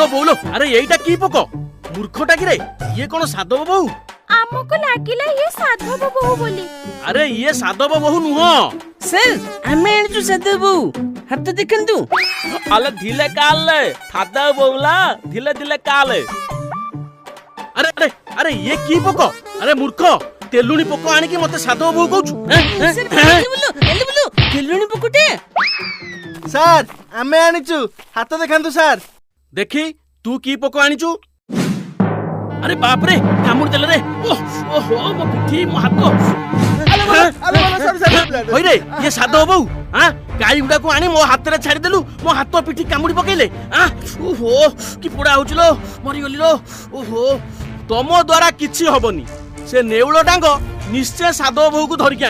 ଆଲୋ ବୋଉଲୋ, ଆରେ ଏଇଟା କି ପୋକ? ମୂର୍ଖଟା କିରେ, ଇଏ କଣ ସାଧବ ବୋହୂ? ଆମକୁ ଲାଗିଲା ଇଏ ସାଧବ ବୋହୂ ବୋଲି। ଆରେ ଇଏ ସାଧବ ବୋହୂ ନୁହଁ। ସାର୍, ଆମେ ଆଣିଛୁ ସାଧବ ବୋହୂ, ହାତ ଦେଖନ୍ତୁ। ଆଲେ ଧିଲେ କାଲେ ସାଧବ ବୋଉଲା, ଧିଲେ ଧିଲେ କାଲେ। ଆରେ ଆରେ ଆରେ, ଇଏ କି ପୋକ? ଆରେ ମୂର୍ଖ, ତେଲୁଣି ପୋକ ଆଣିକି ମତେ ସାଧବ ବୋହୂ କହୁଛୁ? ତେଲୁଣି ପୋକଟେ। ସାର୍, ଆମେ ଆଣିଛୁ, ହାତ ଦେଖାନ୍ତୁ ସାର୍। ଦେଖି, ତୁ କି ପୋକ ଆଣିଛୁ? ଆରେ ବାପରେ, କାମୁଡ଼ି ଦେଲେ ରେ! ଓହୋ, ମୋ ପିଠି, ମୋ ହାତ! ହଇରେ, ଇଏ ସାଧବ ବୋହୂ? ଆଁ, ଗାଈ ଗୁଡାକୁ ଆଣି ମୋ ହାତରେ ଛାଡ଼ିଦେଲୁ, ମୋ ହାତ ପିଠି କାମୁଡ଼ି ପକେଇଲେ। ଆଁ, ଓହୋ, କି ପୋଡା ହଉଛି ଲୋ, ମରିଗଲି ଲୋ। ଓହୋ, ତମ ଦ୍ୱାରା କିଛି ହବନି। ସେ ନେଉଳ ଡାଙ୍ଗ ନିଶ୍ଚୟ ସାଧବ ବୋହୂକୁ ଧରିକି